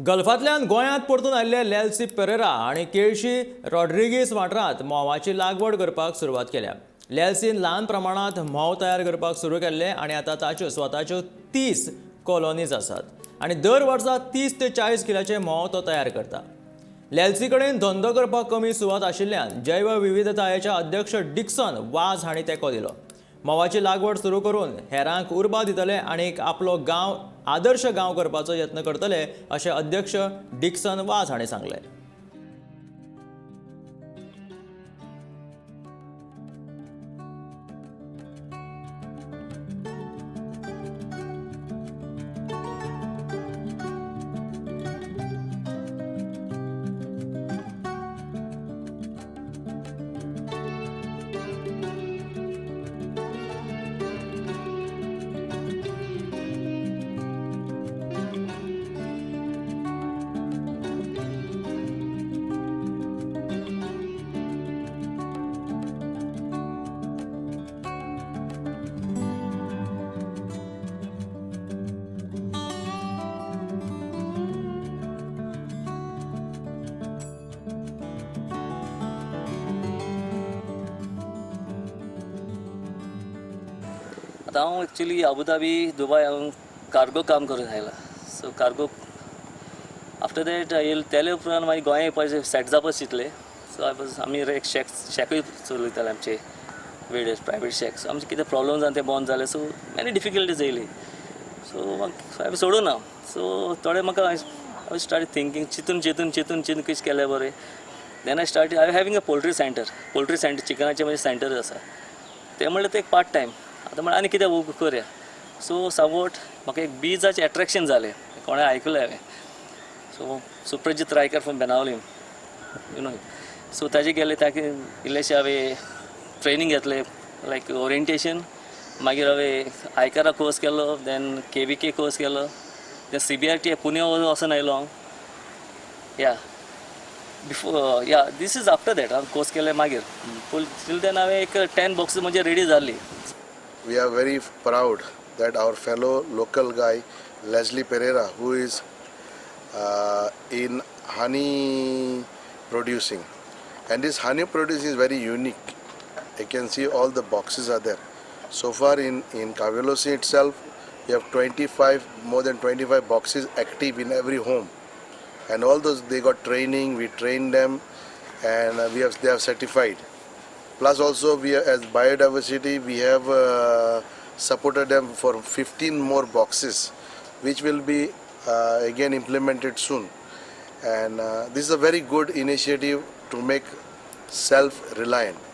गल्फांतल्यान गोंयांत परतून आयिल्ले लेल्सी पेरेरा आनी केळशी रॉड्रिगीस वाठारांत म्होंवाची लागवड करपाक सुरवात केल्या. लेल्सीन ल्हान प्रमाणांत म्होंव तयार करपाक सुरू केल्लें आनी आतां ताच्यो स्वताच्यो 30 कॉलनीज आसात आनी दर वर्सा 30 ते 40 किलाचें म्होंव तो तयार करता. लेल्सी कडेन धंदो करपाक कमी सुवात आशिल्ल्यान जैवविविधतायेचे अध्यक्ष डिक्सन वाझ हांणी तेंको दिलो. म्होंवाची लागवड सुरू करून हेरांक उर्बा दितले आनी आपलो गांव आदर्श गांव करपाचो यत्न करतले, अशें अध्यक्ष डिक्सन वाझ हांणी सांगलें. आतां हांव एक्चुली अबुधाबी, दुबाय हांव कार्गो काम करून आयला. सो कार्गो आफ्टर that येयल तेले उपरांत मागीर गोंया येवपाचें सेट जावपाक चिंतलें. सो I was आमी एक शॅक शॅकूय चलयताले आमचे वेडे प्रायवेट शॅक. सो आमचें कितें प्रॉब्लम जावन तें बंद जालें. सो मेनी डिफिकल्टीज येयली. सो हांवें सोडूं ना. सो थोडे म्हाका I start thinking, चिंतून चिंतून चिंतून चिंतून कितें केलें बरें. Then I start I having a poultry center. Poultry center, चिकनाचें म्हणजे सेंटर आसा तें. म्हणल्यार तें एक पार्ट टायम. आतां म्हणल्यार आनी कितें करया. सो समवॉट म्हाका एक बीजाचें एट्रेक्शन जालें. कोणें आयकलें हांवें. So Suprajit Raikar from Benaulim. So ताजे गेले, ताका इल्लेशें हांवें ट्रेनींग घेतलें, लायक ओरिएंटेशन. मागीर हांवें आयकारा कोर्स केलो, then KVK course केलो, then CBRT Pune वचून आयलो हांव. Yeah, before, yeah, this is after that हांवें कोर्स केले मागीर. पूण टील देन हांवें एक 10 बॉक्सीस म्हणजे रेडी जाल्ली. We are very proud that our fellow local guy Leslie Pereira, who is in honey producing, and this honey producing is very unique. You can see all the boxes are there. So far in Cavelossim itself, we have 25, more than 25 boxes active in every home, and all those, they got training. We trained them, and we have they are certified. Plus also we are, as biodiversity, we have supported them for 15 more boxes, which will be again implemented soon. And this is a very good initiative to make self-reliant.